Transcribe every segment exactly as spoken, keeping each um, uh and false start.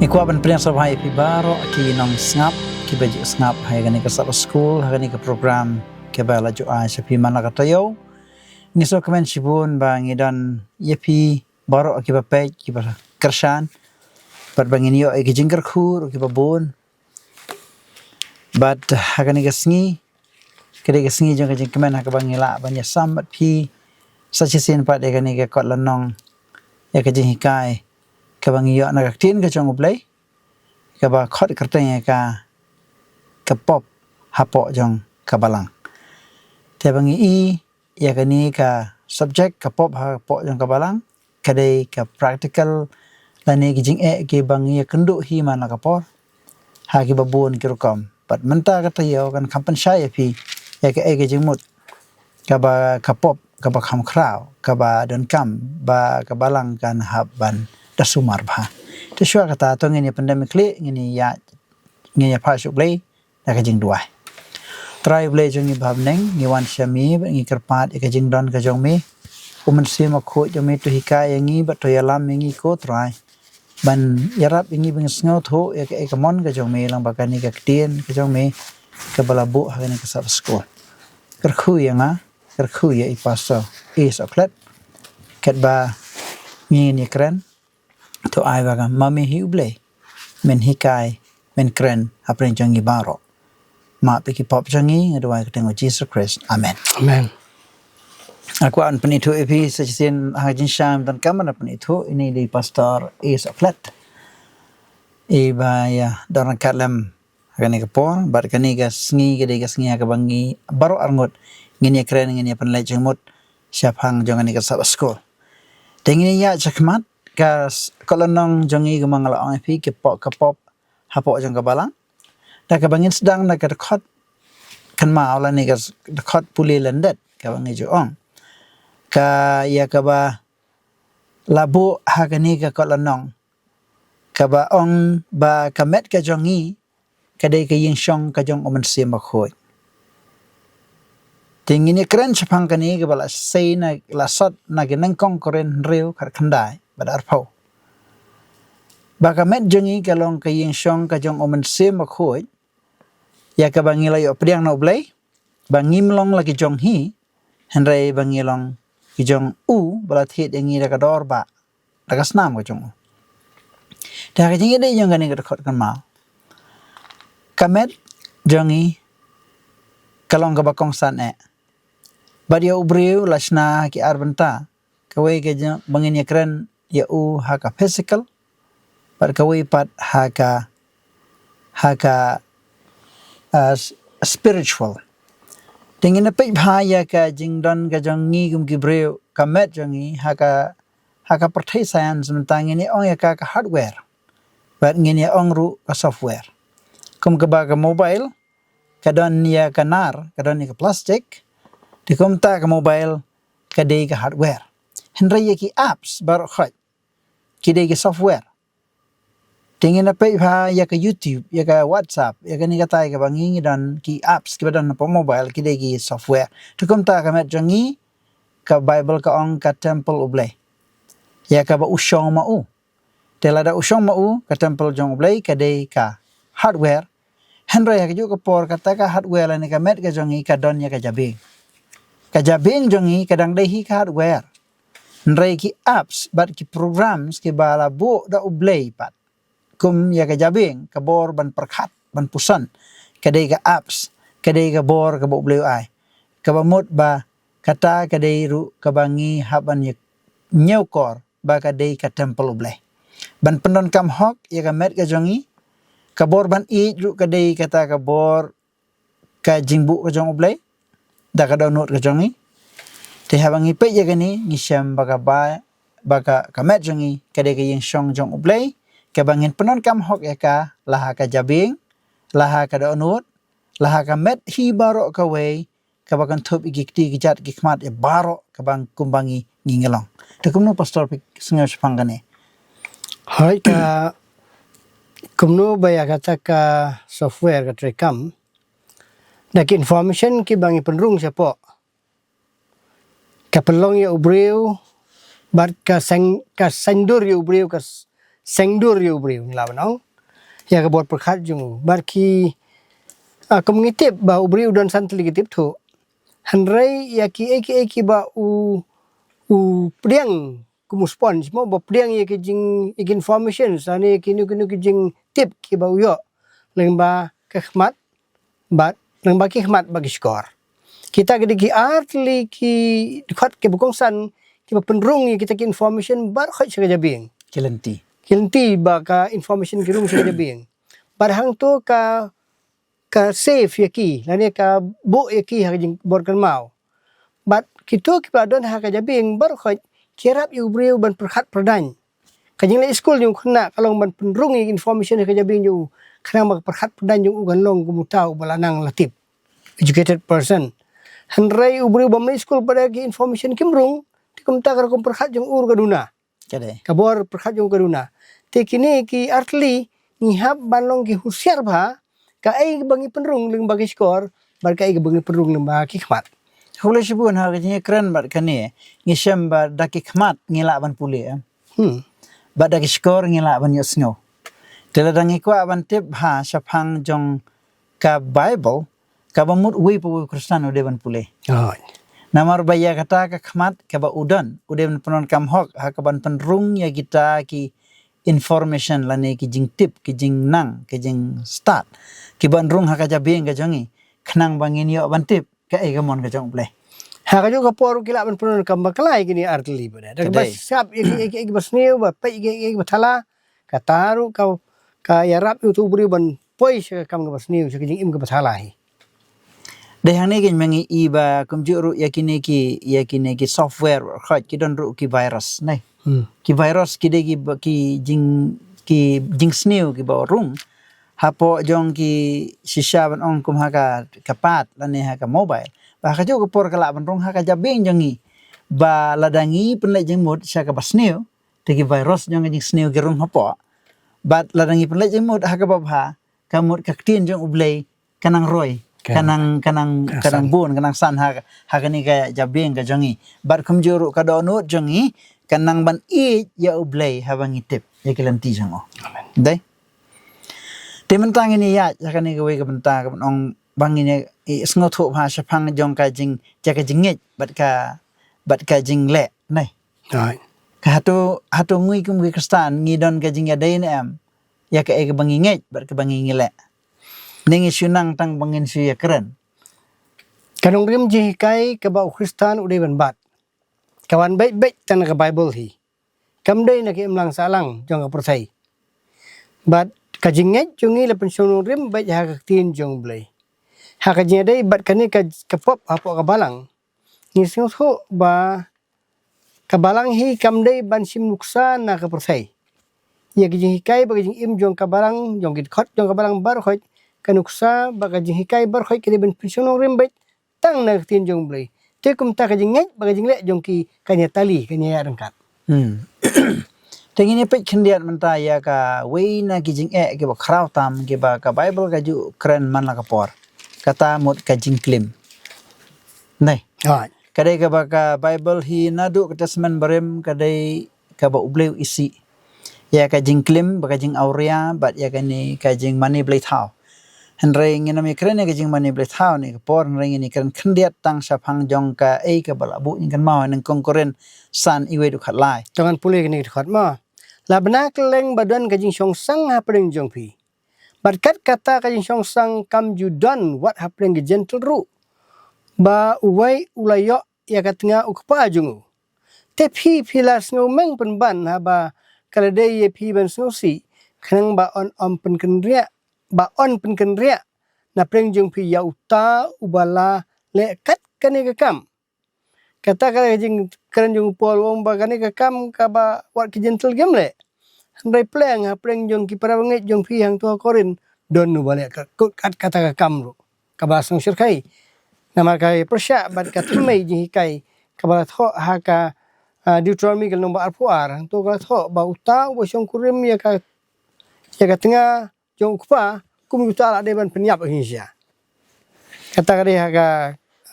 Kwah ban pdiang sngewbha ïa phi baroh ki nongsngap, ki ba ju sngap ha kane ka Sabbath School, ha kane ka program kaba la ju ai sha phi man la ka taïew. Ngi sngewkmen shibun ba ngi don ïa phi baroh ki ba peit, ki ba kyrshan. Bad ba ngin ïoh ïa ki jingkyrkhu ruh ki ba bun. Bad ha kane ka sngi, ka dei ka sngi jong ka jingkmen ha kaba ngi lah ban ïasam bad phi sa shisien pat ïa kane ka kot lynnong, ïa ka jinghikai kaba ngi ïoh na ka ktien ka jong U Blei, kaba khot kyrteng ïa ka, ka pop hapoh jong ka balang. Te ba ngi i ïa kane ka subject, ka pop hapoh jong ka balang, ka dei ka practical lane ki jingeh ki ba ngi ïakynduh hi man la ka por ha ki ba bun ki rukom. Bad mynta ka taïew kan kham pynshai ïa phi ïa kaei ka jingmut kaba ka pop, kaba kham khraw, kaba donkam ba ka balang kan hap ban da sumar bha. Te shuwa kata to ngin ïa pyndem ïa khlieh, ngin ïa, ngin ïa phah sha U Blei da ka jingduwai. Trai U Blei jong ngi ba ha bneng, ngi wan sha me bad ngi kyrpad ïa ka jingdon ka jong me. U Mynsiem Bakhuid jong me to hikai ïa ngi bad to ïalam ïa ngi ko Trai, ban ïarap ïa ngi ba ngin sngewthuh ïa kaei ka mon ka jong me lyngba kane ka ktien ka jong me kaba la buh ha kane ka Sabbath School. Kyrkhu ïa nga, kyrkhu ïa i Pastor Ace Oklet, katba ngin ïakren, to ai ba ka ma me hi U Blei men hikai, men kren hapdeng jong ngi baroh. Map ïa ki pop jong ngi, nga duwai ha ka kyrteng u Jisu Khrist. Amen. Amen. Nga kwah ban pynithuh ïa phi sa shisien ha ka jingshai mynta, kam ban pynithuh, ine i dei Pastor Ace Oklet, i ba ïa don ryngkat lem ha kane ka por. Bad kane ka sngi ka dei ka sngi ha kaba ngi baroh arngut ngin ïakren, ngin ïa pynleit jingmut shaphang jong kane ka Sabbath School. Te ngin ïa ïaid shakhmat, ka s-, ka lynnong jong ngi kumba nga la ong ïa phi, ka pop, ka pop hapoh jong ka balang. Da kaba ngin sdang da ka dkhot kynmaw lane ka s-, dkhot pule lyndet kaba ngi ju ong. Ka ïa kaba la buh ha kane ka kot lynnong, kaba ong ba ka met ka jong ngi ka dei ka ïingshong ka jong U Mynsiem Bakhuid. Te ngin ïakren shaphang kane kaba la sei na, la sot na ki Nyngkong Korinth hynriew, khatkhyndai bad arphew, ba ka met jong ngi ka long ka ïingshong ka jong U Mynsiem Bakhuid, ïa kaba ngi la ïoh pdiang na U Blei ba ngim long la ki jong hi, hynrei ba ngi long ki jong u ba la thied ïa ngi da ka dor ba, da ka snam ka jong u. Te ha ka jingïadei jong kane ka dkhot kynmaw, ka met jong ngi ka long kaba kongsan eh. Bad ïa u briew la shna ha ki ar bynta, kawei ka jong ba ngin ïakren ïa u ha ka physical, bad kawei pat ha ka, ha ka, ah, s-, spiritual. Te ngin ïa peit bha ïa ka jingdon ka jong ngi kum ki briew, ka met jong ngi ha ka, ha ka pyrthei science mynta ngin ïa ong ïa ka ka hardware, bad ngin ïa ong ruh ka software. Kum kaba ka mobile ka don ïa ka nar, ka don ïa ka plastik, te kumta ka mobile ka dei ka hardware. Hynrei ïa ki apps baroh khoit ki dei ki software. Te ngin ïa peit bha ïa ka YouTube, ïa ka WhatsApp, ïa kane katai kaba ngi ngi don, ki apps kiba don hapoh mobile ki dei ki software. Te kumta ka met jong ngi, ka Bible ka ong ka temple U Blei, ïa kaba u shong ma u. Te lada u shong ma u, ka temple jong U Blei ka dei ka hardware. Hynrei ha kajuh ka por kata ka hardware lane ka met ka jong ngi ka don ïa ka jabieng. Ka jabieng jong ngi ka dang dei hi ka hardware. Hynrei ki apps bad ki programs kiba la buh da U Blei pat, kum ïa ka jabieng, ka bor ban pyrkhat, ban puson, ka dei ka apps, ka dei ka bor kaba U Blei u ai. Kaba mut ba kata ka dei ruh kaba ngi hap ban ïa ñiewkor ba ka dei ka temple U Blei. Ban pyndonkam hok ïa ka met ka jong ngi, ka bor ban ïeit ruh ka dei kata ka bor, ka jingbuh ka jong U Blei da ka dohnud ka jong ngi. Te haba ngi peit ïa kane ngi shem ba ka ba, ba ka, ka met jong ngi ka dei ka ïingshong jong U Blei, kaba ngin pyndonkam hok ïa ka la ha ka jabieng, la ha ka dohnud, la ha ka met hi baroh kawei, kaba kynthup ïa ki kti ki jait ki khmat ïa baroh kaba kumba ngi ngi ngi long. Te kumno Pastor phi sngew shaphang kane? Hooid, ka kumno ba ïa kata ka software ka treikam, da ki information kiba ngi pynrung shapoh, ka pynlong ïa u briew bad ka seng, ka seng dur ïa u briew, ka s-, seng dur ïa u briew ngi lah ban ong. Ïa ka bor pyrkhat jong u. Bad ki, ah, kum ngi tip ba u briew u don san tylli ki tip thuh. Hynrei ïa ki ei ki ei kiba u, u pdiang kum u sponge mo, ba pdiang ïa ki jing, ïa ki information, lane ïa kino kino ki jingtip kiba u ïoh lyngba ka khmat bad lyngba ki khmat bad ki shkor. Kita ki dei ki ar tylli ki dkhot kiba kongsan kiba pynrung ïa kita ki information baroh sha ka jabieng. Ki lynti. Ki lynti ba ka information ki rung sha ka jabieng. Bad hangto ka, ka save ïa ki, lane ka buh ïa ki ha ka jingbor kynmaw. Bad kito kiba don ha ka jabieng baroh ki ïarap ïa u briew ban pyrkhat pyrdaiñ. Ka jingleit skul jong u khynnah ka long ban pynrung ïa information ha ka jabieng jong u, khnang ba ka pyrkhat pyrdaiñ jong u kan long kum uta uba la nang la tip, educated person. Hynrei u briew bym leit skul pat, ki information kim rung, te kumta ka rukom pyrkhat jong u ruh ka duna. Ka dei. Ka bor pyrkhat jong u ka duna. Te kine ki ar tylli ngi hap ban long ki husiar bha, kaei ba ngi pynrung lyngba ki shkor bad kaei ba ngi pynrung lyngba ki khmat. Khublei shibun ha ka jingïakren bad kane, ngi shem ba da ki khmat ngi lah ban pule, eh. Hmm. Bad da ki shkor ngi lah ban ïohsngew. Te lada ngi kwah ban tip bha shaphang jong ka Bible, kaba mut uwei pa uwei u Khristan u dei ban pule. Hooid. Namar ba ïa kata ka khmat kaba u don, u dei ban pyndonkam hok ha kaban pynrung ïa kita ki information lane ki jingtip, ki jingnang, ki jingstad, kiban rung ha ka jabieng ka jong ngi, khnang ba ngin ïoh ban tip kaei ka mon ka jong U Blei. Ha kajuh ka por ki lah ban pyndonkam bakla ïa kine ar tylli pat. Da kaba sngap ïa ki, ïa ki, ïa ki basniew, ba peit ïa ki, ïa ki bathala, kata ruh ka, ka ïarap ïa uto u briew ban poi sha ka kam kaba sniew, sha ka jingim kaba thala hi. Dei hangne kein ma ngi i ba kumjuh ruh ïa kine ki, ïa kine ki software, khot ki don ruh ki virus, ne. Hmm. Ki virus ki dei ki ba, ki jing, ki jingsniew kiba rung hapoh jong ki shisha ban ong kum ha ka, ka pad lane ha ka mobile. Ba ha kajuh ka por ka lah ban rung ha ka jabieng jong ngi. Ba lada ngi pynleit jingmut sha kaba sniew, te ki virus jong ka jingsniew ki rung hapoh. Bad lada ngi pynleit jingmut ha kaba bha, ka mut ka ktien jong U Blei ka nang roi, ka nang, ka nang, ka nang bun, ka nang san ha, ha kane ka jabieng ka jong ngi. Bad kumjuh ruh ka dohnud jong ngi ka nang ban ïeit ïa U Blei haba ngi tip ïa ki lynti jong u. Amen. Dei. Te mynta ngin ïa ïaid ha kane kawei ka bynta kaban ong ba ngin ïa sngewthuh bha shaphang jong ka jing, jong ka jingngeit bad ka, bad ka jingleh, ne. Right. Ka hato, hato ngi kum ki Khristan ngi don ka jingïadei ne em ïa kaei kaba ngi ngeit bad kaba ngi, ngi leh? Ne ngi shu nang tang ba ngin shu ïakren? Ka nongrim jinghikai kaba u Khristan u dei ban bat, ka wan beit beit tang na ka Bible hi. Kam dei na ki imlang sahlang jong ka pyrthei. Bad ka jingngeit jong ngi la pynshong nongrim beit ha ka ktien jong U Blei. Ha ka jingïadei bad kane ka, ka pop hapoh ka balang, ngi sngewthuh ba ka balang hi kam dei ban shim nuksa na ka pyrthei. Ïa ka jinghikai bad ka jingim jong ka balang, jong ki dkhot jong ka balang baroh, ka nuksa bad ka jinghikai baroh ka dei ban pynshong nongrim beit tang na ka ktien jong U Blei. Te kumta ka jingngeit bad ka jingleh jong ki kan ïatali, kan ïaryngkat. Hmm. Te ngin ïa peit khyndiat mynta ïa kawei na ki jingeh kiba khraw tam kiba ka Bible ka ju kren man la ka por. Kata mut ka jingklim. Ne. Hooid. Ka dei kaba ka Bible hi naduh ka Testament Barim ka dei kaba U Blei u isih ïa ka jingklim bad ka jingawria bad ïa kane ka jingmane blei thaw. Hynrei ngin ym ïakren ïa ka jingmane blei thaw ne ka por, hynrei ngin ïakren khyndiat tang shaphang jong kaei kaba la buh ïa ngi kynmaw ha Nyngkong Korinth san, iwei haduh khatlai. To ngan pule kane ka dkhot mo. La bna kylleng ba don ka jingshongsang hapdeng jong phi. Bad kat kata ka jingshongsang kam ju don wat hapdeng ki Jentil ruh, ba uwei u la ïoh ïa ka tnga u kpa jong u. Te phi, phi la sngewmeng pynban haba ka la dei ïa phi ban sngewsih, khnang ba yn ym pynkynriah, ba yn pynkynriah na pdeng jong phi ïa uta uba la leh kat kane ka kam. Kata ka dei ka jingkren jong u Paul, u ong ba kane ka kam kaba wat ki Jentil kim leh. Hynrei pleng hapdeng jong ki para bangeit jong phi hangto ha Korinth don uba leh kat, kat kata ka kam ruh kaba sngewsih. Namar ka pyrshah bad ka thymmei jinghikai kaba la thoh ha ka, ah, Deuteronomy ka lynnong ba arphew ar, hangto ka la thoh ba uta uba shongkurim ïa ka, ïa ka tnga jong u kpa, kum uta la dei ban pynïap ha shisha. Kata ka dei ha ka,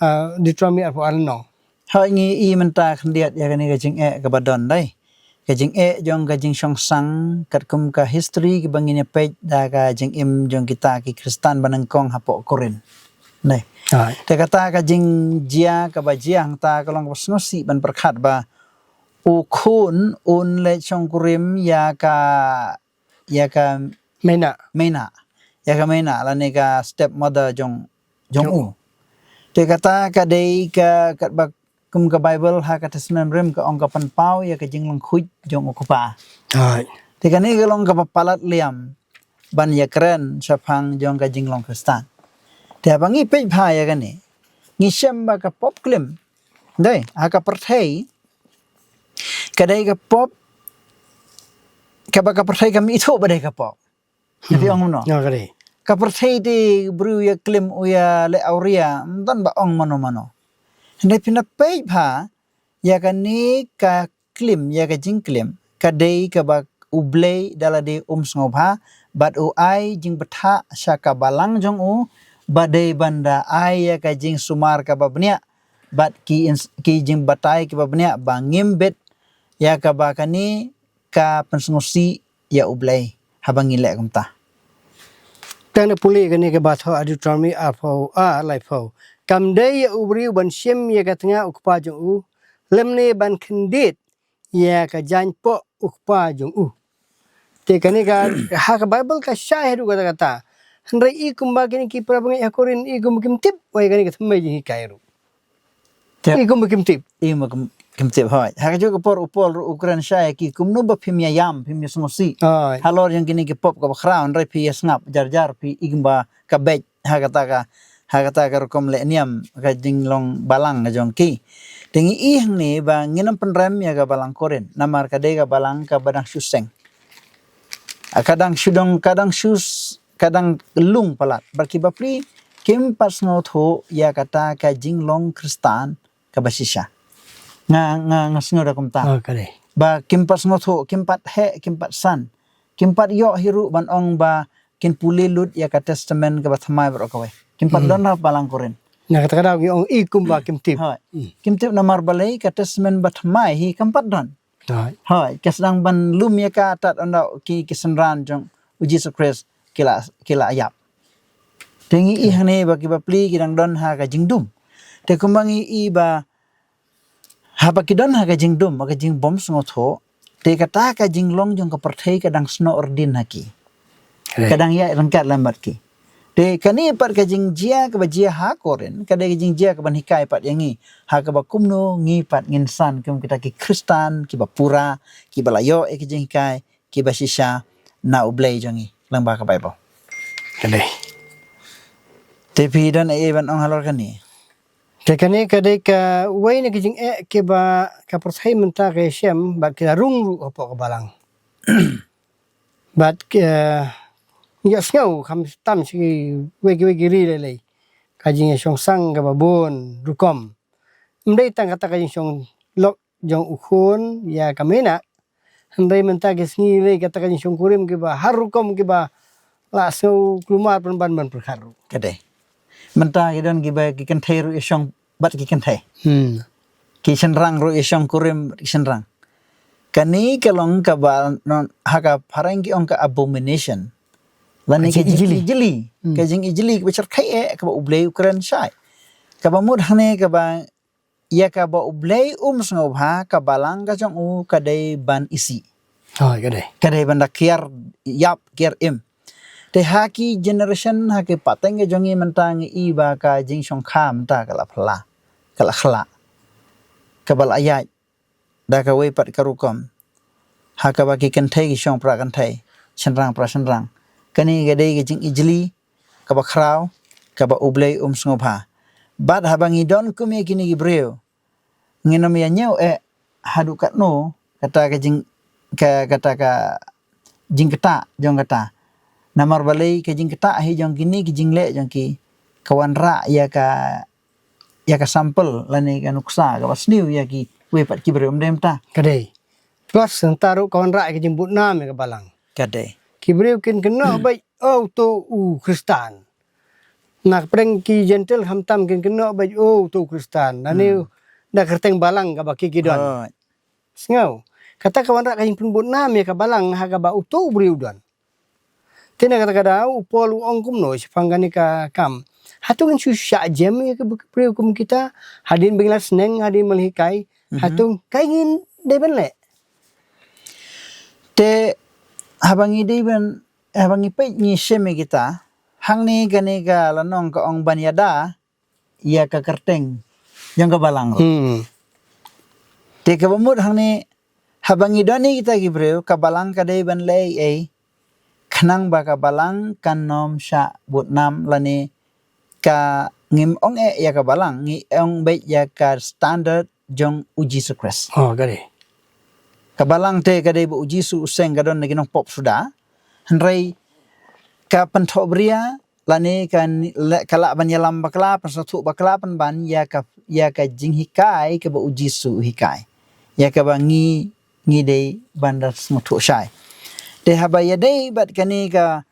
ah, Deuteronomy arphew ar lynnong. Hooid, ngi i mynta khyndiat ïa kane ka jingeh kaba don, dei. ka jingeh jong ka jingshongsang katkum ka history kiba ngin ïa peit da ka jingim jong kita ki Khristan ba nyngkong hapoh Korinth. Nai. Hai. Te kata ka jingjia kaba jia hangta ka long kaba sngewsih ban pyrkhat ba u khun un leit shongkurim ïa ka, ïa ka Mei Nah. Mei Nah. Ïa ka Mei Nah lane ka stepmother jong, jong u. Te kata ka dei ka, katba kum ka Bible ha ka Testament Rim ka ong ka pynpaw ïa ka jinglong khuid jong u kpa. Hai. Te kane ka long kaba palat liam ban ïakren shaphang jong ka jinglong Khristan. Te haba ngi peit bha ïa kane, ngi shem ba ka pop klim. Dei, ha ka pyrthei, ka dei ka pop, kaba ka pyrthei kam ithuh ba dei ka pop. Ngi ong no. Ya, ka dei. Ka pyrthei te briew ïa klim u ïa leh awria, ym don ba ong mano mano. Hynrei phin ïa peit bha ïa kane ka klim, ïa ka jingklim, ka dei kaba U Blei da lade um sngewbha bad u ai jingbthah sha ka balang jong u, ba dei ban da ai ïa ka jingsumar kaba bniah bad ki ins-, ki jingbatai kiba bniah ba ngim bit ïa kaba kane ka pynsngewsih ïa U Blei haba ngi leh kumta. Tang da pule kane kaba thoh ha Deuteronomy arphew, ah, laiphew. Kam dei ïa u briew ban shim ïa ka tnga u kpa jong u, lymne ban khyndiat ïa ka jaiñpoh u kpa jong u. Te kane ka, ha ka Bible ka shai haduh katta katta. Hynrei i kumba kine ki para bangeit ha Korinth i kumba kim tip, wei kane ka thymmai jinghikai ruh. Tip. I kumba kim tip. I kumba kim, kim tip, hooid. Ha kajuh ka por u Paul ruh u kren shai ki kumno ba phim ïa ïam, phim ïa sngewsih. Hooid. Halor jong kine ki pop kaba khraw, hynrei phi ïa sngap jar jar phi i kumba ka beit ha kata ka, ha kata ka rukom leh niam ka jinglong balang ka jong ki. Te ngi i hangne ba ngin ym pynrem ïa ka balang Korinth, namar ka dei ka balang kaba dang shu seng. Ah, ka dang shu dong, ka dang shu s-, ka dang lung palat. Bad ki bapli kim pat sngewthuh ïa kata ka jinglong Khristan kaba shisha. Nga, nga, nga sngew da kumta. Oh, ka dei. Ba kim pat sngewthuh, kim pat heh, kim pat san. Kim pat ïoh hi ruh ban ong ba kin pule lut ïa ka Testament kaba thymmai baroh kawei. Kim pat don ha balang Korinth. Na kata ka daw ngi ong i kumba kim tip. Hooid. Kim tip namar balei ka Testament ba thymmai hi kam pat don. Hooid. Hooid, ka sdang ban lum ïa ka tad ynda ki, ki synran jong u Jisu Khrist ki la, ki la ïap. Te ngi i hangne ba ki bapli ki dang don ha ka jingdum. Te kumba ngi i ba haba ki don ha ka jingdum, ha ka jingbym sngewthuh, te kata ka jinglong jong ka pyrthei ka dang snoh rdin ha ki. Ka dang ïaid ryngkat lem bad ki. Te kane pat ka jingjia kaba jia ha Korinth, ka dei ka jingjia kaban hikai pat ïa ngi. Ha kaba kumno ngi pat ngin san kum kita ki Khristan, kiba pura, kiba la ïoh ïa ka jinghikai, kiba shisha na U Blei jong ngi, lyngba ka Bible. Ka dei. Te phi don ei ei ban ong halor kane? Te kane ka dei kawei na ki jingeh kiba ka pyrthei mynta ka ïashem, bad ki la rung ruh hapoh ka balang. Bad ki, eh, ngi ïohsngew khamtam sha kiwei kiwei ki ri lei lei. Ka jingïashongsang kaba bun rukom. Ym dei tang kata ka jingshong lok jong u khun ïa ka Mei Nah. Hynrei mynta ki sngi lei kata ka jingshongkurim kiba har rukom kiba la sngew kulmar pynban ban pyrkhat ruh. Ka dei. Mynta ki don kiba ki kynthei ruh ïashong bad ki kynthei. Hmm. Ki shynrang ruh ïashongkurim bad ki shynrang. Kane ka long kaba non ha ka phareng ki ong ka abomination. Lane ka jingijli. Ka jingijli. Hmm. Ka jingijli kaba shyrkhei eh kaba U Blei u kren shai. Kaba mut hangne kaba ïa kaba U Blei um sngewbha ka balang ka jong u ka dei ban isih. Oh, ka dei. Ka dei ban da kiar ïap kiar im. Te ha ki generation ha ki pateng ka jong ngi mynta ngi i ba ka jingshongkha mynta ka la phylla. Ka la khla. Kaba la ïaid. Da kawei pat ka rukom. Ha kaba ki kynthei ki shong pra kynthei. Shynrang pra shynrang. Kane ka dei ka jingijli kaba khraw, kaba U Blei um sngewbha. Bad haba ngi don kum ïa kine ki briew, ngin ym ïa ñiew eh haduh katno kata ka jing, ka, kata ka jingktah jong kata. Namar balei ka jingktah hi jong kine ki jingleh jong ki ka wanrah ïa ka, ïa ka sample lane ka nuksa kaba sniew ïa kiwei pat ki briew, ym dei mynta? Ka dei. Plus nangta ruh ka wanrah ïa ka jingbud nam ïa ka balang. Ka dei. Ki briew kin kynnoh beit, oh, uto u Khristan. Na ka pdeng ki Jentil khamtam kin kynnoh beit, oh, uto u Khristan. Lane da kyrteng balang kaba ki ki don. Sngew. Kata ka wanrah ka jingpynbud nam ïa ka balang ha kaba uto u briew u don. Te na kata ka daw u Paul u ong kumno shaphang kane ka kam? Hato ngin shu shah jem ïa ka briew kum kita? Hadien ba ngi la sneng, hadien ba la hikai, hato kaei ngin dei ban leh? Te haba ngi dei ban, haba ngi peit ngi shem ïa kita, hangne kane ka lynnong ka ong ban ïada ïa ka kyrteng jong ka balang. Hmm. Te kaba mut hangne, haba ngi don ïa kita ki briew, ka balang ka dei ban leh ei, khnang ba ka balang kan nym shah bud nam lane ka ngim ong eh ïa ka balang, ngi ong beit ïa ka standard jong u Jisu Khrist. Oh, ka dei. Ka balang te ka dei ba u Jisu u seng, ka don na ki nongpop suda. Hynrei ka pynthohbria lane ka ni-, le-, ka lah ban ïalam bakla, pynsngewthuh bakla pynban ïa ka, ïa ka jinghikai kaba u Jisu u hikai. Ïa kaba ngi, ngi dei ban da sngewthuh shai. Te haba ïadei bad kane ka,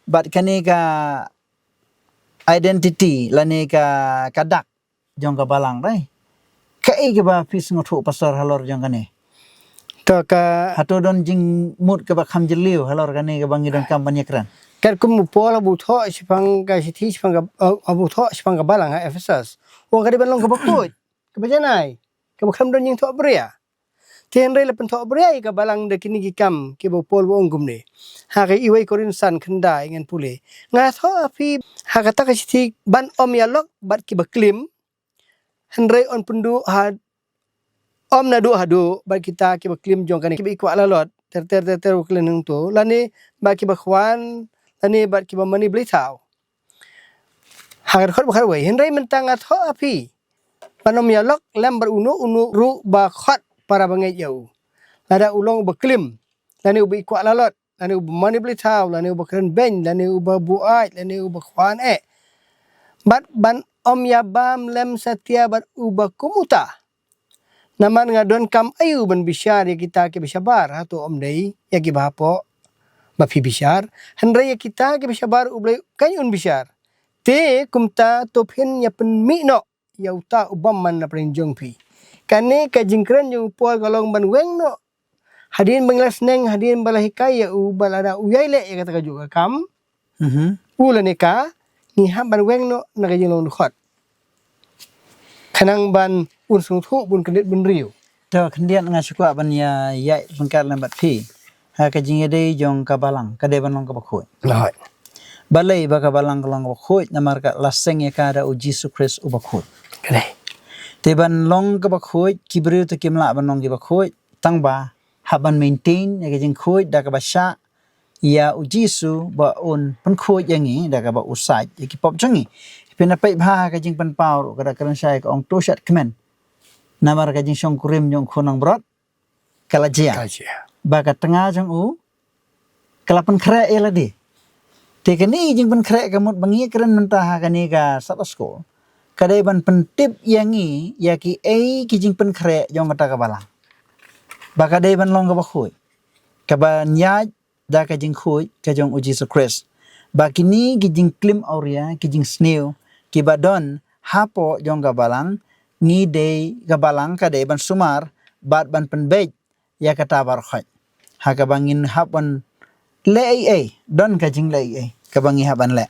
bad kane ka identity lane ka, ka dak jong ka balang, dei. Kaei kaba phi sngewthuh, Pastor, halor jong kane? To ka hato don jingmut kaba kham jylliew halor kane kaba ngi donkam ban ïakren? Katkum u Paul haba u thoh shaphang ka shithi shaphang ka, uh, haba u thoh shaphang ka balang ha Ephesus, u ong ka dei ban long kaba khuid, kaba janai, kaba khlem don jingthohbria. Te hynrei la pynthohbria ïa ka balang da kine ki kam kiba u Paul u ong kumne. Ha ka iwei Korinth san khyndai ngan pule. Nga thoh ha phi ha kata ka shithi ban ym ïalok bad kiba klim, hynrei yn pynduh ha, ym naduh haduh bad kita kiba klim jong kane, kiba ikwah lalot ter ter ter ter u klen hangto, lane bad kiba khwan, lane bad kiba mane blei thaw. Ha ka dkhot ba khatwei, hynrei mynta nga thoh ha phi ban ym ïalok lem bad uno uno ruh ba khot para bangeit ïa u, lada u long uba klim, lane uba ikwah lalot, lane uba mane blei thaw, lane uba kren beiñ, lane uba buaid, lane uba khwan eh. Bad ban ym ïabam lem satia bad uba kum uta. Namar nga donkam aïu ban bishar ïa kita kiba shabar? Hato ym dei ïa kiba hapoh ba phi bishar? Hynrei ïa kita kiba shabar U Blei kan un bishar. Te kumta to phin ïa pynmih noh ïa uta u bymman na pdeng jong phi. Kane ka jingkren jong u Paul ka long ban weng noh. Hadien ba ngi la sneng, hadien ba la hikai ïa u, ba lada u ïai leh ïa kata kajuh ka kam, mhm, u lane ka, ngi hap ban weng noh na ka jinglong dkhot, khnang ban un sngewthuh, ban kyndit bynriew. To khyndiat nga shu kwah ban ïa ïaid ryngkat lem bad phi ha ka jingïadei jong ka balang, ka dei ban long kaba khuid. Balei ba ka balang ka long kaba khuid? Namar ka la seng ïa ka da u Jisu Khrist uba khuid. Ka dei. Te ban long kaba khuid, ki briew te kim lah ban long kiba khuid tang ba hap ban maintain ïa ka jingkhuid da kaba shah ïa u Jisu ba un pynkhuid ïa ngi da kaba u sait ïa ki pop jong ngi. Phin ïa peit bha ha ka Jingpynpaw ruh, ka da kren shai, ka ong to shat kmen. Namar ka jingshongkurim jong u khun langbrot ka la jia. Ka la jia. Ba ka tnga jong u ka la pynkhreh ïa lade. Te kane ka jingpynkhreh ka mut ba ngi kren mynta ha kane ka Sabbath School, ka dei ban pyntip ïa ngi ïa kiei ki jingpynkhreh jong kata ka balang, ba ka dei ban long kaba khuid, kaba ïaid da ka jingkhuid ka jong u Jisu Khrist. Ba kine ki jingklim awria, ki jingsniew kiba don hapoh jong ka balang, ngi dei, ka balang ka dei ban sumar bad ban pynbeit ïa kata baroh khoit. Ha kaba ngin hap ban leh ei ei, don ka jingleh ei ei kaba ngi hap ban leh.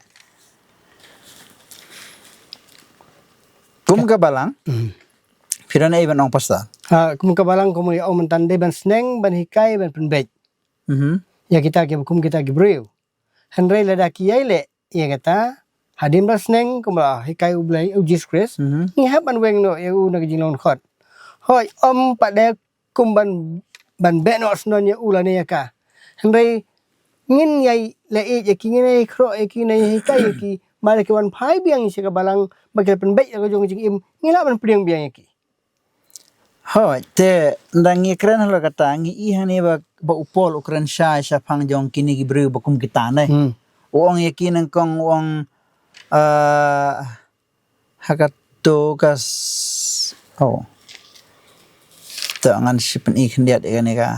Kum ka balang, hmm, phi don ei ban ong, Pastor? Ha, kum ka balang, kum ïa ong mynta, dei ban sneng, ban hikai, ban pynbeit, mhm, ïa kita ki, kum kita ki briew. Hynrei lada ki ïai leh ïa kata hadien ba la sneng, kumba la hikai U Blei, u Jisu Khrist, mhm, ngi hap ban weng noh ïa u na ka jinglong dkhot. Hooid, ym pat dei kum ban, ban beh noh shnong ïa u lane ïa ka. Hynrei ngin ïai leh ïeit ïa ki, ngin ïai khroh ïa ki, ngin ïai hikai ïa ki, ba lada ki wan phai biang sha ka balang ba ki la pynbeit ïa ka jong ka jingim, ngi lah ban pdiang biang ïa ki. Hooid, te ynda ngi kren halor kata, ngi i hangne ba, ba u Paul u kren shai shaphang jong kine ki briew ba kum kita, ne? Hmm. U ong ïa ki nyngkong, u ong, ah, ha kato ka s-, oh. To ngan sa pyni khyndiat ïa kane ka.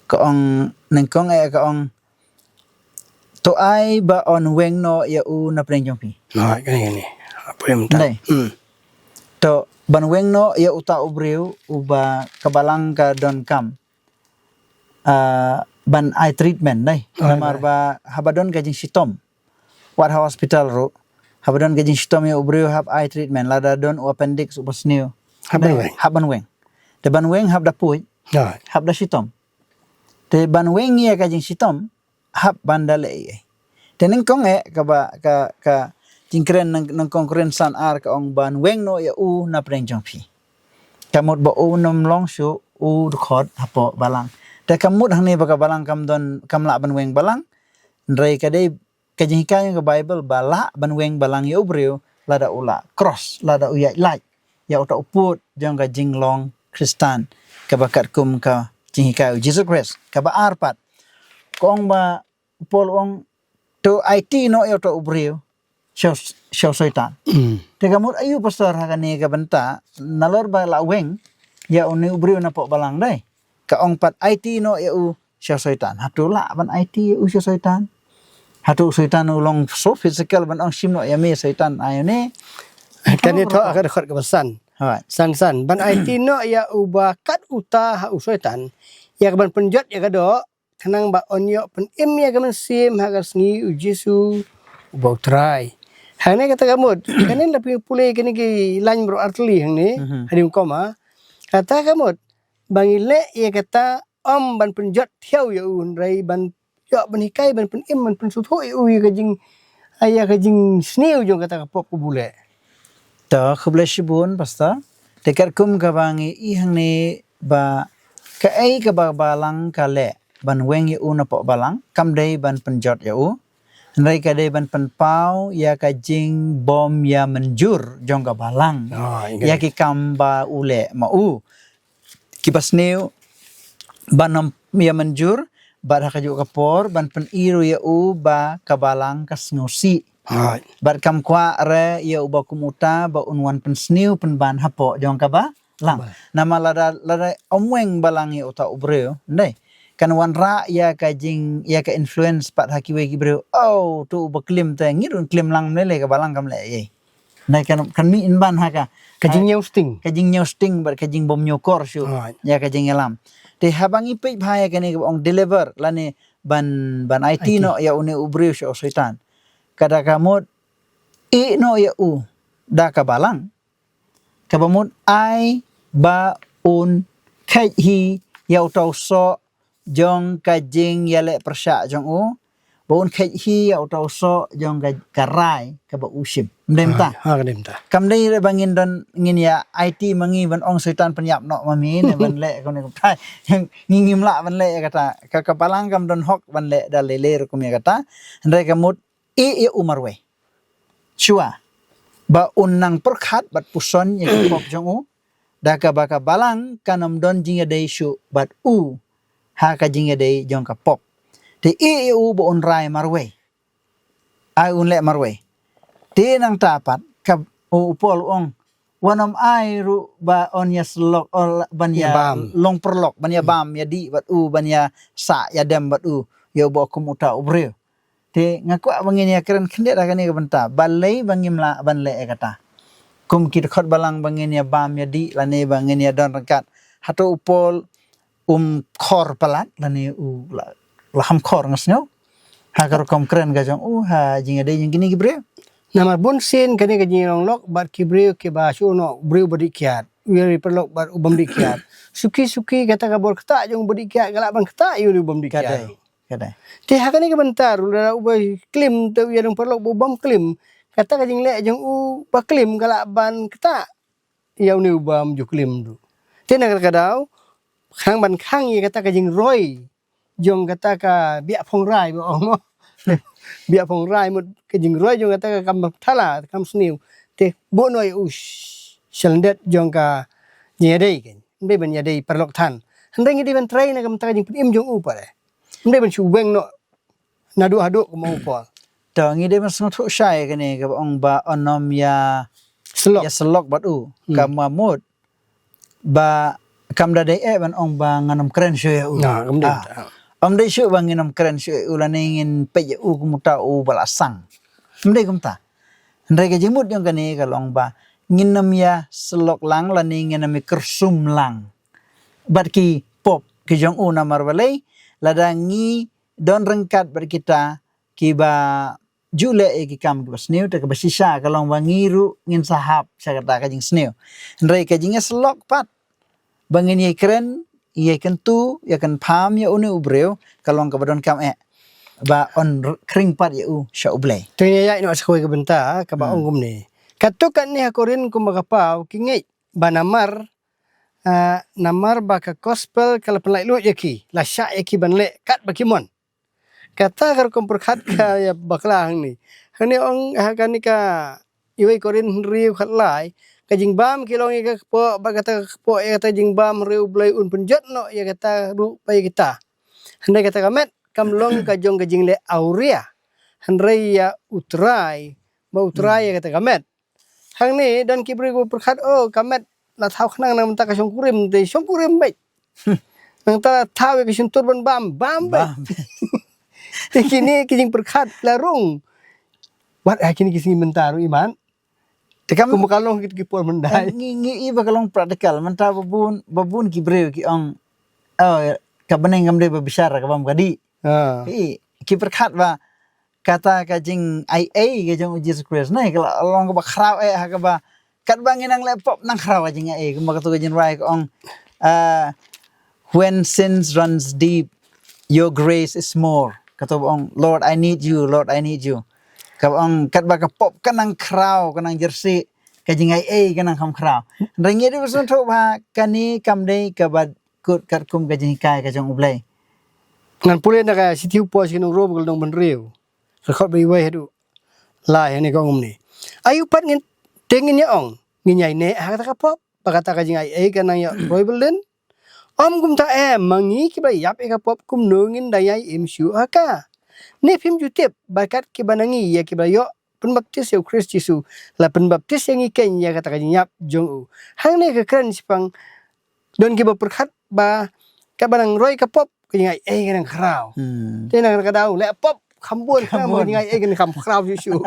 Ka ong nyngkong, eh, ka ong, to ai ba yn weng noh ïa u na pdeng jong phi. Hooid, kane, kane. Apa yang minta? Ndai. Hmm. To ban weng noh ïa uta u briew uba ka balang ka donkam. ah, ban ai treatment dei. Namar ba haba don ka jingshitom, wat ha hospital ruh, haba don ka jingshitom ïa u briew hap ai treatment, lada don u appendix uba sniew, hap ban weng. Hap ban weng. Te ban weng hap da puid, hap da shitom. Te ban weng ïa ka jingshitom hap ban da leh ei ei. Te nyngkong eh kaba ka, ka jingkren nyng-, nyngkong kren san ar ka ong ban weng noh ïa u na pdeng jong phi. Ka mut ba un ym long shuh u dkhot hapoh balang. Te ka mut hangne ba ka balang kam don, kam lah ban weng balang. Hynrei ka dei ka jinghikai jong ka Baibl ba lah ban weng balang ïa u briew lada u la cross, lada u ïaid lait ïa uta u pud jong ka jinglong Khristan, kaba katkum ka jinghikai u Jisu Khrist. Kaba ar pat, ka ong ba u Paul u ong, to aiti noh ïa uta u briew sha u, sha u Soitan. Te ka mut aïu pastor ha kane ka bynta, nalor ba la weng ïa une u briew napoh balang dei, ka ong pat aiti noh ïa u sha u Soitan. Hato lah ban aiti ïa u sha u Soitan? Hato u Soitan u long so physical ban ong shim noh ïa me Soitan, ai ne? Kane thoh ka dkhot kaba san. San san. Ban aiti noh ïa uba kat uta ha u Soitan, ïa kaban pynjot ïa ka doh, khnang ba un ïoh pynim ïa ka mynsiem ha ka sngi u Jisu uba u Trai. Hangne kata ka mut, kane la phi pule kine ki lain baroh artylli hangne, hadien koma. Kata ka mut, ba ngi leh ïa kata ym ban pynjot thiaw ïa u, hynrei ban ïoh ban hikai, ban pynim, ban pynsngewthuh ïa u ïa ka jing, ïa ka jingsniew jong kata ka pop kaba u leh. To, khublei shibun pastor. Te katkum kaba ngi i hangne ba kaei kaba balang ka leh ban weng ïa u napoh balang, kam dei ban pynjot ïa u, hynrei ka dei ban pynpaw ïa ka jingbym ïa mynjur jong ka balang ïa ki kam ba u leh ma u, kiba sniew, ban ym ïa mynjur, bad ha kajuh ka por ban pyni ruh ïa u ba ka balang ka sngewsih. Bad kam kwah re ïa uba kum uta ba un wan pynsniew pynban hapoh jong ka balang. Namar lada, lada ym weng balang ïa uta u briew, ndei, kan wanrah ïa ka jing, ïa ka influence pat ha kiwei ki briew. Oh, to uba klim te, ngi ruh klim lang, mlei lei ka balang kam leh ei ei. Nai kan, kan mih pynban ha ka, ka jingñiew sting, ka jingñiew sting bad ka jingbym ñiewkor shuh ïa ka jingïalam. Te haba ngi peit bha ïa kane kaba ong deliver lane ban, ban aiti noh ïa une u briew sha u Soitan, kata ka mut ïeh noh ïa u da ka balang, kaba mut ai ba un kheit hi ïa uta u soh jong ka jingïaleh pyrshah jong u, ba un kheit hi ïa uta u soh jong ka, ka rai kaba u shim. Ym dei mynta. Ha, ha, ka dei mynta. Kam dei re ba ngin don, ngin ïa aiti ma ngi ban ong Soitan pynïap noh ma me ne ban leh kumne kumtai. Ngi ngim lah ban leh ïa kata. Ka, ka balang kam don hok ban leh da lei lei rukom ïa kata. Hynrei ka mut ïeh ïa u marwei. Shuwa ba un nang pyrkhat bad puson ïa ka pop jong u, da kaba ka balang kan ym don jingïadei shuh bad u ha ka jingïadei jong ka pop. Te ïeh ïa u ba un rai marwei. Ai un leh marwei. Te nangta pat ka, u, u Paul u ong, wat nym ai ruh ba un ïa syllok, o, ban ïa long pyrlok, ban ïa bam ïa dih bad u, ban ïa sah ïa dem bad u, ïa uba kum uta u briew. Te nga kwah ba ngin ïa kren khyndiat ha kane ka bynta, balei ba ngim lah ban leh ïa kata. Kum ki dkhot balang ba ngin ïa bam ïa dih lane ba ngin ïa don ryngkat. Hato u Paul um khor palat lane u la, la ham khor, nga sngew, ha ka rukom kren ka jong u, ha jingïadei jong kine ki briew. Namar bun sien kane ka jinglong lok bad ki briew kiba shu ong u briew ba dih kiad, u ïa ri paralok bad u bym dih kiad. Suki suki kata ka bor ktah jong u ba dih kiad ka lah ban ktah ïa u bym dih kiad. Ka dei. Te ha kane ka bynta ruh lada uba klim te u ïa ri paralok bad u bym klim, kata ka jingleh jong u ba klim ka lah ban ktah ïa une u bym ju klim ruh. Te na kata ka daw, khnang ban khang ïa kata ka jingroi jong kata ka biah phong rai ba ong mo. Biah phong rai mut ka jingroi jong kata ka kam thala, kam sniew. Te buh noh ïa u sh-, sha lyndet jong ka jingïadei, kan. Ym dei ban ïadei paralok than. Hynrei ngi dei ban trei na ka bynta ka jingpynim jong u pat. Ym dei ban shu weng noh naduh haduh kum u Paul. To ngi dei ban sngewthuh shai kane kaba ong ba un nym ïa syllok, ïa syllok bad u. Hmm. Ka mut ba kam da dei eh ban ong ba ngan nym kren shuh ïa u. Nah, kam dei. Ah. Ym dei shuh ba ngin nym kren shuh ïa u lane ngin peit ïa u kum uta u ba la sang. Ym dei kumta. Hynrei ka jingmut jong kane ka long ba ngin nym ïa syllok lang lane ngin nym ïa kyrsum lang bad ki pop ki jong u, namar balei? lada ngi don ryngkat bad kita kiba ju leh ïa ki kam kiba sniew, te kaba shisha ka long ba ngi ruh ngin sa hap sha kata ka jingsniew. Hynrei ka jingïasyllok pat ba ngin ïai kren, ïai kyntu, ïa kynpham ïa une u briew, ka long kaba donkam eh ba yn r-, khring pat ïa u sha U Blei. Te ngi ïaid noh sha kawei ka bynta kaba ong kumne. Katto katne ha Korinth kumba ka paw ki ngeit ba namar, ah, namar ba ka gospel ka la pynlait luid ïa ki, la shah ïa ki ban leh katba ki mon. Kata ka rukom pyrkhat ka ïa bakla hangne. Hangne ong ha kane ka iwei Korinth hynriew khatlai, ka jingbam ki long ïa ka kpoh, bad kata ka kpoh ïa kata jingbam, hynrei U Blei un pynjot noh ïa kata ruh bad ïa kita. Hynrei kata ka met kam long ka jong ka jingleh awria, hynrei ïa U Trai, ba U Trai ïa kata ka met. Hangne don ki briew kiba pyrkhat, oh, ka met la thaw khnang na ka bynta ka shongkurim, te shongkurim beit. Nangta la thaw ïa ka shyntur ban bam, bam beit. Bam. Te kine ki jingpyrkhat la rung. Wat ha kine ki sngi mynta ruh, Iman. Te kam kumba ka long kito ki por mynta. Eh, ngi, ngi i ba ka long practical, mynta ba bun, ba bun ki briew ki ong, oh, ka bneng kam dei ba bishar, ka bam ka dih. Ah. Ki, ki pyrkhat ba kata ka jingaiei ka jong U Jisu Khrist ne, ka la long kaba khraw eh, ha kaba katba ngi nang leh pop nang khraw ka jingaiei, kumba kato ka jingrwai ka ong, ah, "When sins runs deep, your grace is more." Kato ba ong, "Lord, I need you, Lord, I need you." Kaba ong katba ka pop ka nang khraw, ka nang jyrsieh, ka jingaiei ka nang kham khraw. Hynrei ngi dei ban sngewthuh ba kane kam dei kaba kut katkum ka jinghikai ka jong U Blei. Ngan pule na ka shithi u Paul sha ki nong Rom ka lynnong ba hynriew, dkhot ba iwei haduh lai, hangne ka ong kumne. Aïu pat ngin, te ngin ïa ong, ngin ïai neh ha kata ka pop ba kata ka jingaiei ka nang ïa roi byllien? Ym kumta em, ma ngi kiba la ïap ïa ka pop kumno ngin da ïai im shuh ha ka? Ne phim ju tip ba kat kiba na ngi ïa kiba la ïoh pynbaptis ïa U Khrist Jisu, la pynbaptis ïa ngi keiñ ïa kata ka jingïap jong u? Hangne ka kren shaphang don kiba pyrkhat ba kaba nang roi ka pop ka jingaiei ka nang khraw. Hmm. Te na kata ka daw leh pop kham bun, kham bun, ka jingaiei ka nang kham khraw shuh shuh.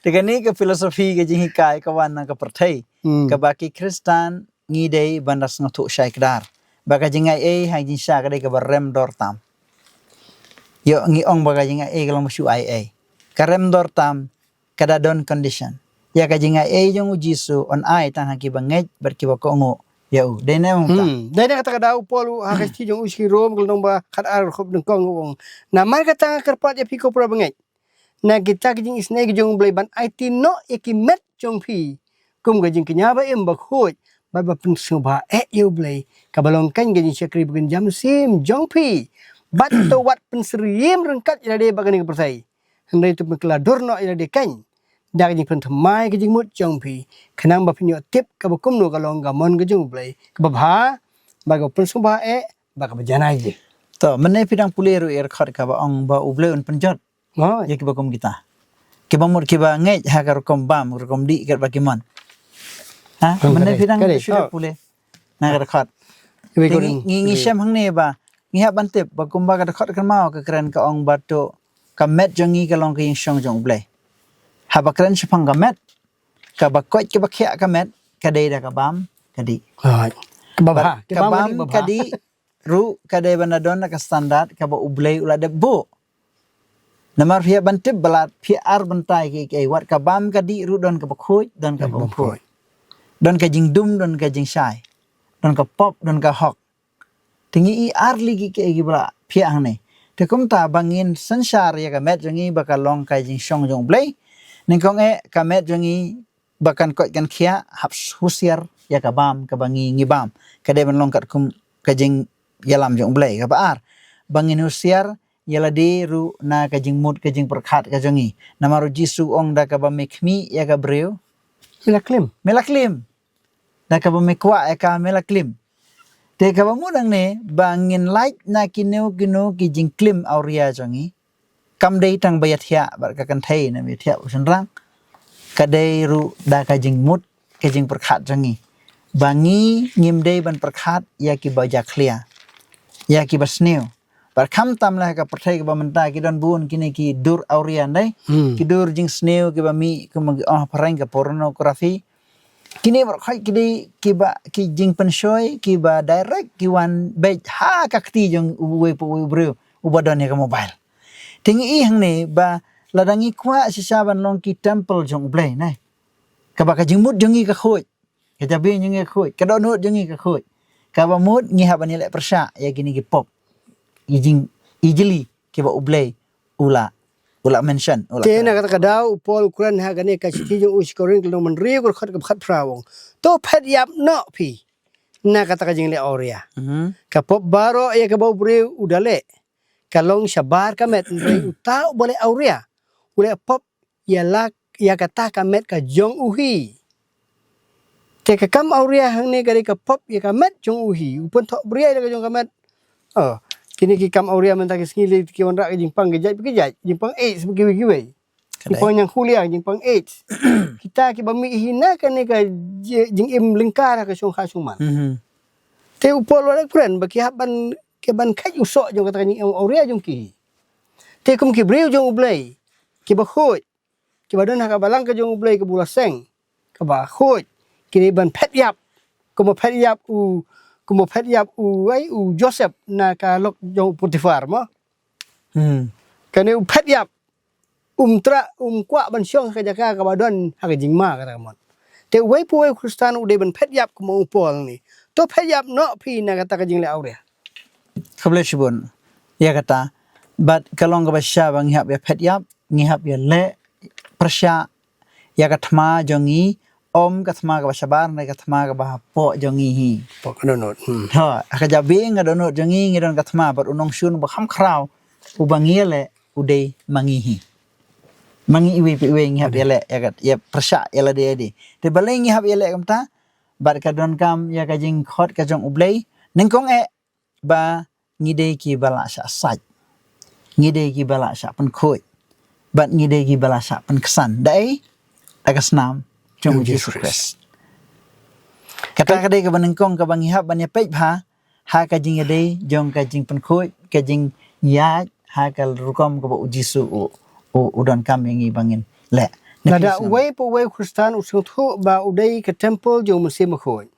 Te kane ka philosophy ka jinghikai ka wan na ka pyrthei. Hmm. Kaba ki Khristan ngi dei ban da sngewthuh shai kdar ba ka jingaiei ha jingshisha ka dei kaba rem dor tam. Ïoh ngi ong ba ka jingaiei ka long ba shu aiei. Ka rem dor tam, ka da don condition. Ïa ka jingaiei jong U Jisu un ai tang ha kiba ngeit bad kiba kohnguh ïa u. Dei ne em? Hmm. Dei na kata ka daw u Paul ha ka shithi jong u sha ki Rom ka lynnong ba khatar, dkhot nyngkong u ong, namar kata nga kyrpad ïa phi ko para bangeit, na kita ki jingisynei ki jong U Blei, ban aiti noh ïa ki met jong phi kum ka jingkñia ba im, ba khuid bad ba pynsngewbha eh ïa U Blei, kaba long keiñ ka jingshakri ba kynja mynsiem jong phi. Bad to wat pynsyriem ryngkat ïa lade bad kane ka pyrthei, hynrei to pynkylla dur noh ïa lade keiñ da ka jingpynthymmai ka jingmut jong phi, khnang ba phin ïoh tip kaba kumno ka long ka mon ka jong U Blei, kaba bha, bad kaba pynsngewbha eh, bad kaba janai. To, mynne phi dang pule ruh ïa ka dkhot kaba ong ba U Blei un pynjot ïa kiba kum kita, kiba mut kiba ngeit ha ka rukom bam, ka rukom dih katba ki mon. Ha? Mynne phi dang shu pule na ka dkhot. Ngi, ngi shem hangne ba ngi hap ban tip ba kumba ka dkhot kynmaw ka kren, ka ong ba to ka met jong ngi ka long ka ïingshong jong U Blei. Haba kren shaphang ka met, kaba koit kaba khiah ka met ka dei da ka bam ka dih. Kaba bha, ka bam ka dih ruh ka dei ban da don na ka standard kaba U Blei u la dep buh. Namar phi hap ban tip ba lada phi ar bynta ïa kiei kiei, wat ka bam ka dih ruh don kaba khuid, don kaba ym khuid. Don ka jingdum, don ka jingshai. Don ka pop, don ka hok. Te ngi i ar lei kiei kiei kiba la phiah hangne. Te kumta ba ngin synshar ïa ka met jong ngi ba ka long ka jingshong jong U Blei, nyngkong eh ka met jong ngi ba kan koit kan khiah, hap husiar ïa ka bam kaba ngi, ngi bam. Ka dei ban long katkum ka jingïalam jong U Blei. Kaba ar, ba ngin husiar ïa lade ruh na ka jingmut ka jingpyrkhat ka jong ngi. Namar U Jisu u ong, da kaba me khmih ïa ka briew, me la klim. Me la klim. Da kaba me kwah ïa ka, me la klim. Te kaba mut hangne ba ngin lait na kino kino ki jingklim awria jong ngi, kam dei tang ba ïathiah bad ka kynthei ne ba ïathiah u shynrang. Ka dei ruh da ka jingmut ka jingpyrkhat jong ngi ba ngi ngim dei ban pyrkhat ïa kiba jakhlia, ïa kiba sniew. Bad khamtam leh ha ka pyrthei kaba mynta ki don bun kine ki dur awria, ndei? Hmm. Ki dur jingsniew kiba mih, kumba ki ong ha phareng ka pornography. Kine baroh khoit ki dei kiba, ki jingpynshoi kiba direct ki wan beit ha ka kti jong uwei pa uwei u briew. uba don ïa ka mobile. Te ngi ïohi hangne ba lada ngi kwah shisha ban long ki temple jong U Blei, ne. Kaba ka jingmut jong ngi ka khuid. Ka jabieng jong ngi ka khuid. Ka dohnud jong ngi ka khuid. Kaba mut ngi hap ban ïaleh pyrshah ïa kine ki pop. Ïa jing, ïa jingli kiba U Blei u la, u la mention, u la kren. Te na kata ka daw u Paul u kren ha kane ka shithi jong u sha ki Korinth lynnong ba hynriew ka dkhot kaba khatphra u ong, to phet ïap noh phi na kata ka jingleh awria. Mhm. Ka pop baroh ïa kaba u briew u da leh, ka long shabar ka met, hynrei uta uba leh awria u leh pop ïa la, ïa kata ka met ka jong u hi. Te ka kam awria hangne ka dei ka pop ïa ka met jong u hi. U pynthoh bria ïa la ka jong ka met. Oh, kine ki kam awria mynta ki sngi lei ki wanrah ka jingpang ki jait ki jait, jingpang AIDS bad kiwei kiwei. Ka dei. Jingpang nyngkhulia, jingpang AIDS. Kita kiba mih hi na kane ka ji-, jingim lyngkar ha ka shongkha shongman. Mhm. Te u Paul u la kren ba ki hap ban, ki ban kheit u soh jong kata ka jingim awria jong ki. Te kum ki briew jong U Blei kiba khuid, kiba don ha ka balang ka jong U Blei kaba u la seng, kaba khuid, ki dei ban phet ïap, kumba phet ïap u, kumba phet ïap u, ai, u Joseph na ka lok jong u Potiphar mo. Hmm. Kane u phet ïap, um trah, um kwah ban shong ha ka jaka kaba don ha ka jingma, kata ka mut. Te uwei pa uwei u Khristan u dei ban phet ïap kumba u Paul ni. To phet ïap noh phi na kata ka jingleh awria. Khublei shibun ïa kata. Bad ka long kaba shisha ba ngi hap ïa phet ïap, ngi hap ïaleh pyrshah ïa ka thma jong ngi, ym ka thma kaba shabar ne ka thma kaba hapoh jong ngi hi. Hapoh ka dohnud. Hmm. Ha, ha ka jabieng ka dohnud jong ngi ngi don ka thma, bad u nongshun ba kham khraw uba ngi ïaleh u dei ma ngi hi. Ma ngi iwei pa iwei ngi hap ïaleh ïa ka, ïa pyrshah ïa lade ïa lade. Te balei ngi hap ïaleh kumta? Bad ka donkam ïa ka jingkhot ka jong U Blei. Nyngkong eh ba ngi dei kiba lah shah sait. Ngi dei kiba lah shah pynkhuid. Bad ngi dei kiba lah shah pynksan. Da ei? Da ka snam jong U Jisu Khrist. Kata ka dei kaba nyngkong kaba ngi hap ban ïa peit bha ha ka jingïadei jong ka jingpynkhuid, ka jingïaid ha ka rukom kaba U Jisu u, u, u donkam ïa ngi ba ngin leh. Lada uwei pa uwei u Khristan u sngewthuh ba u dei ka temple jong U Mynsiem Bakhuid,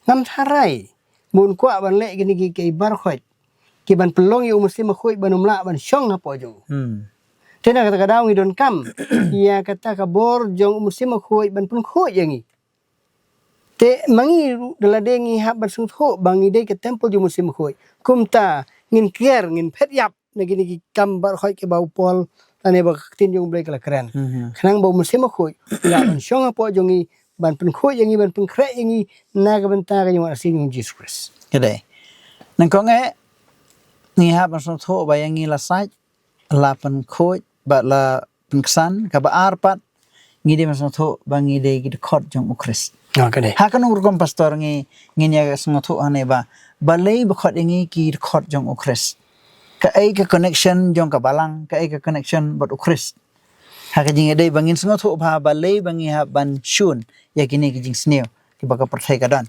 ngam tharai ba un kwah ban leh kine ki, ki baroh khoit ki ban pynlong ïa U Mynsiem Bakhuid ban ym lah ban shong hapoh jong u. Hmm. Te na kata ka daw ngi donkam ïa kata ka bor jong U Mynsiem Bakhuid ban pynkhuid ïa ngi. Te ma ngi ruh da lade ngi hap ban sngewthuh ba ngi dei ka temple jong U Mynsiem Bakhuid. Kumta ngin kiar, ngin phet ïap na kine ki kam baroh khoit kiba u Paul lane ba ka ktien jong U Blei ka la kren. Mhm. Khnang ba U Mynsiem Bakhuid u lah ban shong hapoh jong ngi, ban pynkhuid ïa ngi, ban pynkhreh ïa ngi na ka bynta ka jingwan arsien jong U Jisu Khrist. Ka dei. Nyngkong eh ngi hap ban sngewthuh ba ïa ngi la sait, la pynkhuid bad la pynksan. Kaba ar pat, ngi dei ban sngewthuh ba ngi dei ki dkhot jong U Khrist. Ah, ka dei. Ha kano rukom, Pastor, ngi, ngin ïa sngewthuh hangne ba balei ba khot ïa ngi ki dkhot jong U Khrist? Kaei ka connection jong ka balang, kaei ka connection bad U Khrist? Ha ka jingïadei ba ngin sngewthuh bha balei ba ngi hap ban shun ïa kine ki jingsniew kiba ka pyrthei ka don.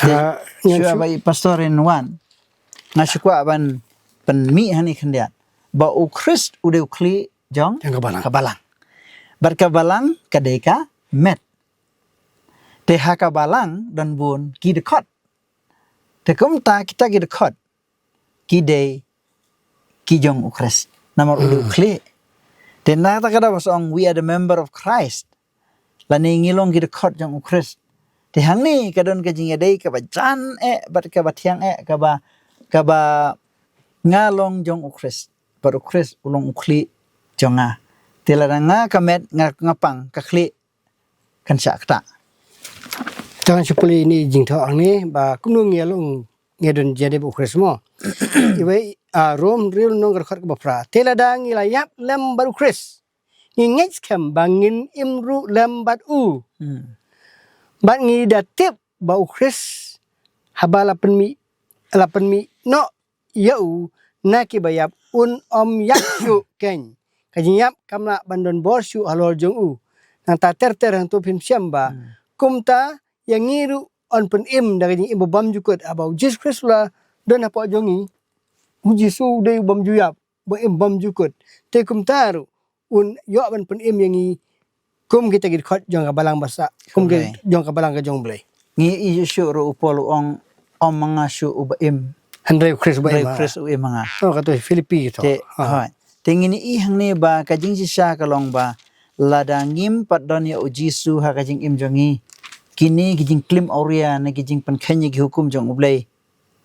Te, ah, shuwa ba i Pastor in wan, nga shu kwah ban pynmih hangne khyndiat ba U Khrist u dei u khlieh jong, jong ka balang, ka balang. Bad ka balang ka dei ka met. Te ha ka balang don bun ki dkhot. Te kumta kita ki dkhot ki dei ki jong U Khrist. Namar u dei u, hmm, khlieh. Te na kata ka daw ba sa ong, we are the member of Christ. Lane ngi long ki dkhot jong U Khrist. Te hangne ka don ka jingïadei kaba jan eh bad kaba thiang eh, kaba, kaba nga long jong U Khrist bad U Khrist u long u khlieh jong nga. Te lada nga ka met, nga, nga pang, ka khlieh kan shah ktah. Tang shu pule ïa i jingthoh hangne ba kumno ngi ïa long, ngi ïa don jingïadei bad U Khrist mo. Iwei, ah, Rom hynriew lynnong ka dkhot kaba phra. Te lada ngi la ïap lem bad U Khrist, ngi ngeit skhem ba ngin im ruh lem bad u. Hmm. Bad ngi da tip ba U Khrist haba la pynmih, la pynmih noh ïa u na kiba ïap, un ym ïap shuh keiñ. Ka jingïap kam lah ban don bor shuh halor jong u. Nangta ter ter hangto phin shem ba, hmm, kumta ïa ngi ruh yn pynim da ka jingim ba bymjukut. Haba U Jisu Khrist u la don hapoh jong ngi, U Jisu u dei u bym ju ïap, ba im bymjukut. Te kumta ruh un ïoh ban pynim ïa ngi kum kita ki dkhot jong ka balang ba sah, kum ki, correct, jong ka balang ka jong U Blei. Ngi ïohi shuh ruh u Paul u ong, ym ma nga shuh uba im, Hynrei u Khrist ba, hynrei u Khrist u im ha nga. Oh, kato Philippi to. Te, ha. Te ngin ïohi hangne ba ka jingshisha ka long ba lada ngim pat don ïa u Jisu ha ka jingim jong ngi, kine ki jingklim awria ne ki jingpynkheiñ ïa ki hukum jong U Blei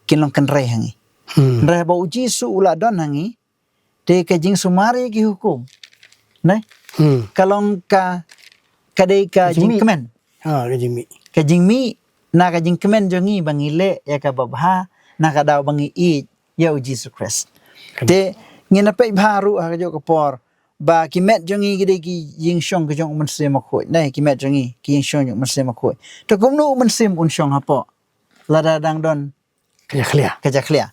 kin long kynrei ha ngi. Hmm. Hynrei ba u Jisu u la don ha ngi, te ka jingsumar ïa ki hukum, ne? Hmm. Ka long ka, ka dei ka jingkmen. Ha, ka jingmih. Ka jingmih na ka jingkmen jong ngi ba ngi leh ïa kaba bha na ka daw ba ngi ïeit ïa u Jisu Khrist. Te ngin ïa peit bha ruh ha kajuh ka por ba ki met jong ngi ki dei ki ïingshong ki jong u Mynsiem Bakhuid, ne, ki met jong ngi ki ïingshong jong u Mynsiem Bakhuid. Te kumno u Mynsiem un shong hapoh lada dang don ka jakhlia? Ka jakhlia.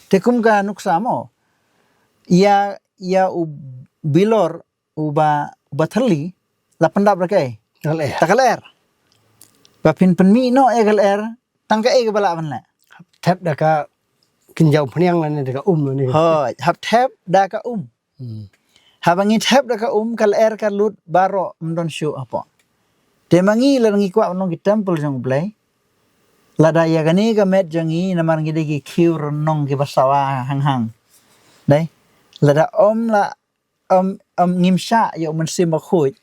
Te kum ka nuksa mo, ïa, ïa u bilor uba, uba thylli la pyndap da kaei? Da ka lyer. Da ka lyer. Ba phin pynmih noh ïa ka lyer, tang kaei kaba lah ban leh? Hap thep da ka kynjaw phniang lane da ka um lane. Hooid, hap thep da ka um. Hmm. Haba ngi thep da ka um, ka lyer ka lut baroh, ym don shuh hapoh. Te ma ngi lada ngi kwah ban long ki temple jong U Blei, lada ïa kane ka met jong ngi, namar ngi dei ki khiew rnong kiba sawa hanghang, dei, lada ym lah, ym, ym, ngim shah ïa u Mynsiem Bakhuid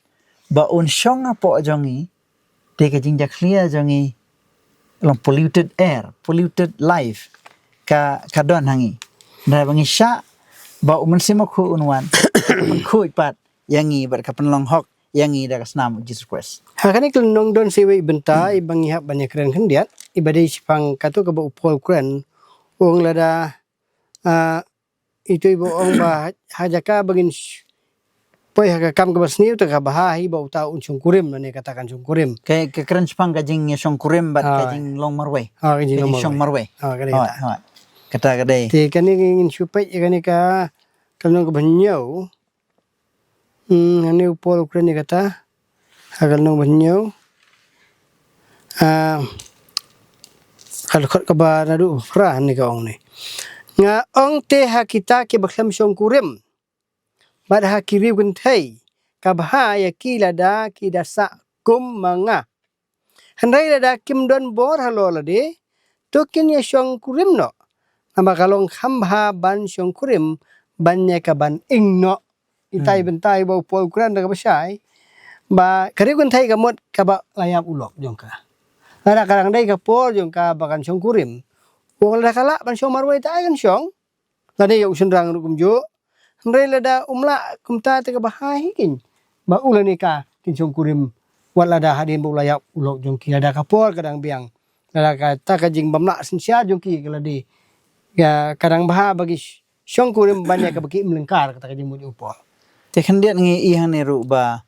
ba un shong hapoh jong ngi, te ka jingjakhlia jong ngi long polluted air, polluted life ka, ka don ha ngi. Hynrei ba ngi shah ba u Mynsiem Bakhuid un wan, ka pynkhuid pat ïa ngi bad ka pynlong hok ïa ngi da ka snam u Jisu Khrist. Ha kane ka lynnong don sa iwei i bynta iba ngi hap ban ïakren khyndiat, iba dei shaphang kato kaba u Paul u kren, u ong lada, ah, ito iba ong ba ha, ha jaka ba ngin sh-, poi ha ka kam kaba sniew, te kaba bha hi ba uta un shongkurim, lane kata kan shongkurim. Ka, ka kren shaphang ka jingshongkurim bad ka, ah, jinglong marwei. Ah, ka jinglong, ka jingshong marwei. Marwei. Ah, ka dei, hooid, kata, hooid. Kata ka dei. Te kane ngin shu peit ïa kane ka, ka lynnong kaba hynñiew. Hmm, hangne u Paul u kren ïa kata ha ka lynnong ba hynñiew. Ah, ka dkhot kaba naduh phra hangne ka ong ne. Nga ong te ha kita kiba khlem shongkurim bad ha ki riew kynthei, ka bha ïa ki lada ki da sah kum ma nga. Hynrei lada kim don bor halor lade, to kin ïa shongkurim noh. Namar ka long kham bha ban shongkurim ban ïa kaban ing noh. Ita i, hmm, bynta iba u Paul u kren da kaba shai ba ka riew kynthei ka mut kaba la ïap u lok jong ka. Lada ka dang dei ka por jong ka ba kan shongkurim, u ong lada ka lah ban shong marwei te ai kan shong. Lane ïa u shynrang ruh kumjuh. Hynrei lada um lah kumta te kaba bha hi keiñ ba u lane ka kin shongkurim, wat lada hadien ba u la ïap u lok jong ki, lada ka por ka dang biang, lada kata ka jingbymlah synshar jong ki ka la dei, ka, ka dang bha ba ki sh-, shongkurim ban ïa kaba ki im lyngkar, kata ka jingmut u Paul. Te khyndiat ngi ïohi hangne ruh ba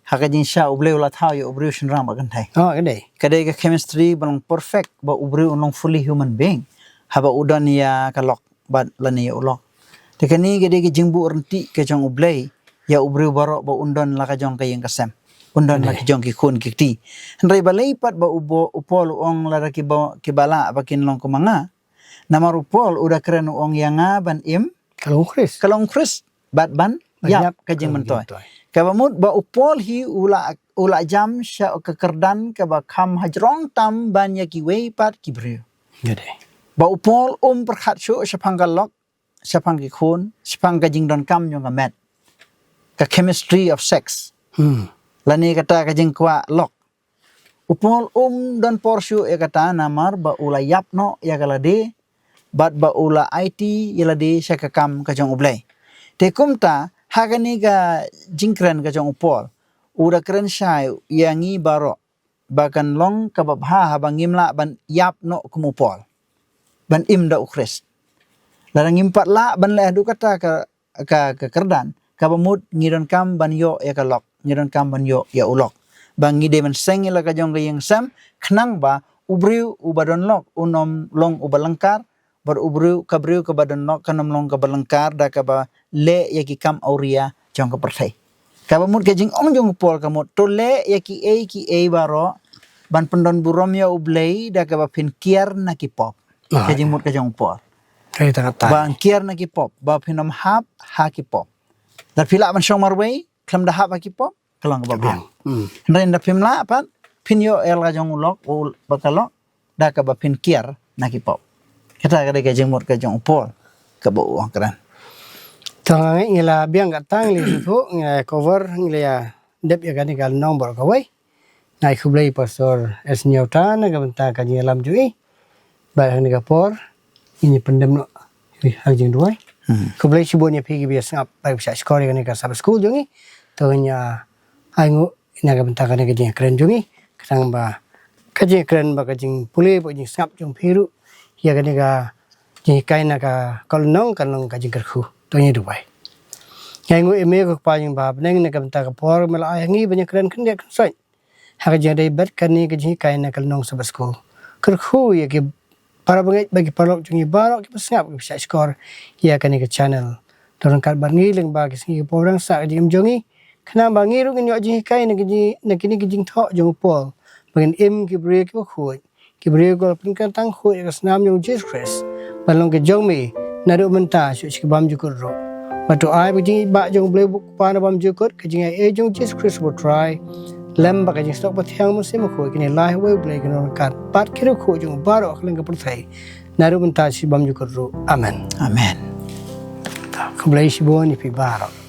ha ka jingshah U Blei u la thaw ïa u briew shynrang bad kynthei. Oh, ka dei. Ka dei ka chemistry ba long perfect ba u briew un long fully human being haba u don ïa ka lok bad lane ïa u lok. Te kane ka dei ka jingbuh ryntih ka jong U Blei ïa u briew baroh ba un don la ka jong ka ïing ka sem, un don la, ka dei, ka jong ki khun ki kti. Hynrei balei pat ba u bo-, u Paul u ong lada kiba, kiba lah ba kin long kum ma nga. Namar u Paul u da kren u ong ïa nga ban im, ka long u Khrist, ka long u Khrist, bad ban, ban ïap, ïap, ka jingmyntoi, ka jingmyntoi. Kaba mut ba u Paul hi u la, u la jam sha ka kyrdan kaba kham hajrong tam ban ïa kiwei pat ki briew. Ka dei. Ba u Paul um pyrkhat shuh shaphang ka lok, shaphang ki khun, shaphang ka jingdonkam jong ka met, ka chemistry of sex. Hmm. Lane kata ka jingkwah lok. U Paul um don por shuh ïa kata namar ba u la ïap noh ïa ka lade, bad ba u la aiti ïa lade sha ka kam ka jong U Blei. Te kumta ha kane ka jingkren ka jong u Paul, u da kren shai ïa ngi baroh ba kan long kaba bha haba ngim lah ban ïap noh kum u Paul, ban im da u Khrist. Lada ngim pat lah ban leh haduh kata ka, ka, ka kyrdan, kaba mut ngi donkam ban ïoh ïa ka lok, ngi donkam ban ïoh ïa u lok. Ba ngi dei ban seng ïa la ka jong ka ïing sem, khnang ba u briew uba don lok un ym long uba lyngkar, bad u briew, ka briew kaba don lok kan ym long kaba lyngkar da kaba leh ïa ki kam awria jong ka pyrthei. Kaba mut ka jingong jong u Paul ka mut, to leh ïa kiei kiei baroh ban pyndonburom ïa U Blei da kaba phin kiar na ki pop. Ah, ka jingmut ka jong u Paul. Ka dei tang katta. Ban kiar na ki pop, ba phin ym hap ha ki pop. Da phi lah ban shong marwei khlem da hap ha ki pop, ka long kaba bha. Hmm. Hynrei da phim lah pat, phin ïoh ïa la ka jong u lok, u, bad ka lok, da kaba phin kiar na ki pop. Kata ka dei ka jingmut ka jong u Paul kaba u ong kren. To nga ngi la biang ka tang li tu ngi la cover ngi la dep ïa kane ka lynnong baroh kawei. Nga ai khublei Pastor S Nyota na ka bynta ka jingïalam jong i. Bad ha kane ka por ngin ïa pyndem noh ha ka jingduwai. Khublei shibun ïa phi kiba ïa sngap bad kiba shah shkor ïa kane ka Sabbath School jong i. To ngin ïa ai nguh na ka bynta kane ka jingkren jong i. Khnang ba ka jingkren ba ka jingpule ba ka jingsngap jong phi ruh ïa kane ka jinghikai na ka lynnong kan long ka jingkyrkhu. To ngin ïa duwai. Nga ai nguh ïa me ko Kpa jong ba ha bneng na ka bynta ka por me la ai ha ngi ba ngin kren khyndiat khynsoit ha ka jingïadei bad kane ka jinghikai na ka lynnong Sabbath School. Kyrkhu ïa ki para bangeit bad ki paralok jong ngi baroh kiba sngap kiba shah shkor ïa kane ka channel. To ryngkat bad ngi lyngba ki sngi ki por dang sah ka jingim jong ngi. Khnang ba ngi ruh ngin ïoh jinghikai na kine ki jingthoh jong u Paul ba ngin im ki briew kiba khuid, ki briew kiba pynkyntang khuid ïa ka snam jong u Jisu Khrist ban long ki jong me naduh mynta shuh sha ki bymjukut ruh. Bad to ai ba ka jingïeit jong u Blei u Kpa na bymjukut, ka jingaiei jong u Jisu Khrist u Trai lem bad ka jingsuk ba thiang Mynsiem Bakhuid kine lai ha uwei u Blei kin long ryngkat bad ki riewkhuid jong u baroh ha kylleng ka pyrthei naduh mynta sha ki bymjukut ruh. Amen. Amen. Khublei shibun ïa phi baroh.